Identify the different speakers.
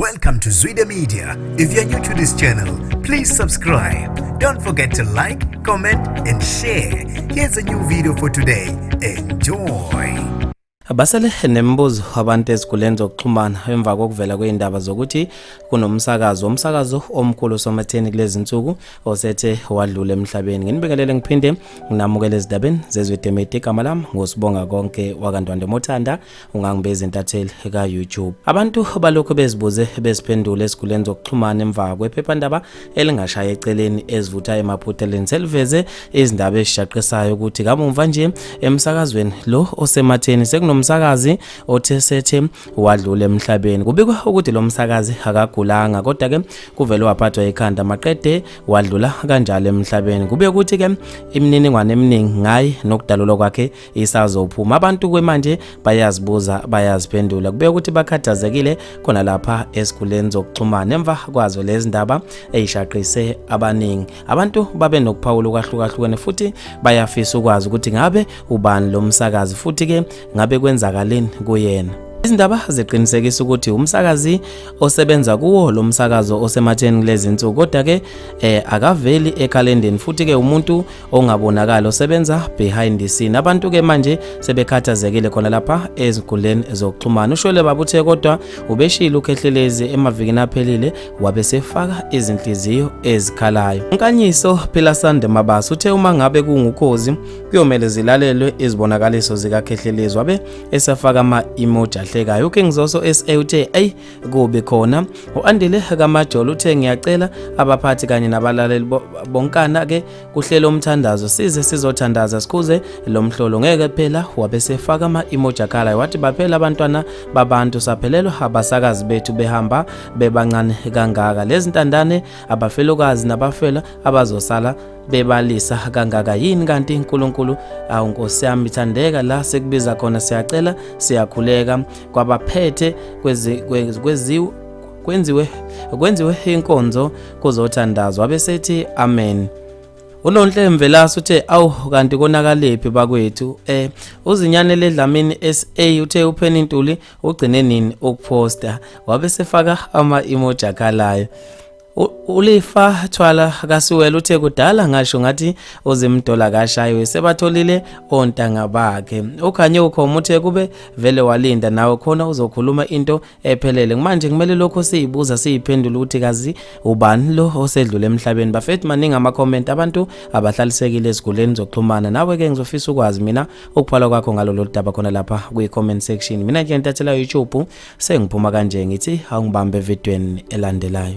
Speaker 1: Welcome to Zwida Media. If you're new to this channel, please subscribe. Don't forget to like, comment, and share. Here's a new video for today. Enjoy.
Speaker 2: Basele nemibuzo abantu ezinkundleni zokuxhumana emva kokuvela kwezindaba zokuthi kunomsakazo, umsakazo omkhulu osematheni kulezi nsuku osethe wadlula emhlabeni. Nginibingelele ngiphinde nginamukele ezindabeni zeZwide Media. Igama lami nguSibonga Konke wakaNdwandwe Mothanda, ungangibiza intatheli ka-YouTube. Abantu balokhu bezibuze beziphendule ezinkundleni zokuxhumana emva kwephephandaba elingashaya eceleni ezivutha emaphutheleni seliveze izindaba ezishaqisayo ukuthi kamumva nje emsakazweni lo osematheni sekunomsakazi othe sethe wadlula emhlabeni. Kubikwa ukuthi lo msakazi akagulanga, kodwa ke kuvele waphathwa ikhanda maqede wadlula kanjalo emhlabeni. Kube ukuthi ke imininingwane eminingi ngaye nokudalulwa kwakhe isazophuma. Abantu kwemanje bayazibuza bayaziphendula, kube ukuthi bakhathazekile khona lapha esikhuleni zokuxhumana emva kwazo lezi ndaba eyishaqise abaningi. Abantu babe nokuphawula okwahlukahlukene futhi bayafisa ukwazi ukuthi ngabe ubani lo msakazi futhi ke ngabe kwenzakaleni kuyena. Izindaba ziqinisekisa ukuthi umsakazi osebenza kuwo lo msakazo osematheni kulezi nsuku, kodwa ke akaveli ekhalendeni futhi ke umuntu ongabonakali osebenza behind the scene. Abantu ke manje sebekhathazekile khona lapha ezinkundleni zokuxhumana. Ushwele babuthe kodwa ubeshilo uKhehlelezi emavikini aphelile, wabe sefaka izinhliziyo ezikhalayo. Nkanyiso Philasande Mabasa uthe uma ngabe kunguKhozi kuyomele zilalelwe izibonakaliso zikaKhehlelezi, wabe esefaka ama-emoji ahlekayo. UKing Zoso SA uthe eyi kubi khona. U-Andile kaMajolo uthe ngiyacela abaphathi kanye nabalaleli bonkana ke kuhlelo umthandazo, size sizothandaza sikhuze lo mhlolo ngeke phela. Wabe sefaka ama-emoji akhalayo, wathi baphela abantwana babantu, saphelelwa abasakazi bethu behamba bebancane kangaka, lezi ntandane, abafelokazi nabafela abazosala bebalisa kangaka yini kanti uNkulunkulu? Awu Nkosi yami thandeka, la sekubiza khona siyacela siyakhuleka kwabaphethe kweziwe kwenziwe inkonzo kuzothandazwa, abesethi amen. UNonhle Mvelase uthe awu kanti konakaliphi bakwethu. UZinyane leDlamini SA uthe uPenny Ntuli ugcine nini ukuposta, wabe sefaka ama emoji akhalayo. ULifa Thwala kaSiwela uthe kudala ngasho ngathi uZimdola kashayiwe, sebatholile ontanga bakhe. UKhanye uKhomo uthe kube vele walinda nawe khona uzokhuluma into ephelele. Manje kumele lokho siyibuza siyiphendula ukuthi kazi ubani lo osedlule emhlabeni. Bafethu, maningi ama-comment, abantu abahlalisekile ezinkundleni zokuxhumana. Nawe ke ngizofisa ukwazi mina ukuphala kwakho ngalolu daba khona lapha kwi-comment section. Mina nje ngintathela YouTube, sengiphuma kanje, ngithi awungibambe evidweni elandelayo.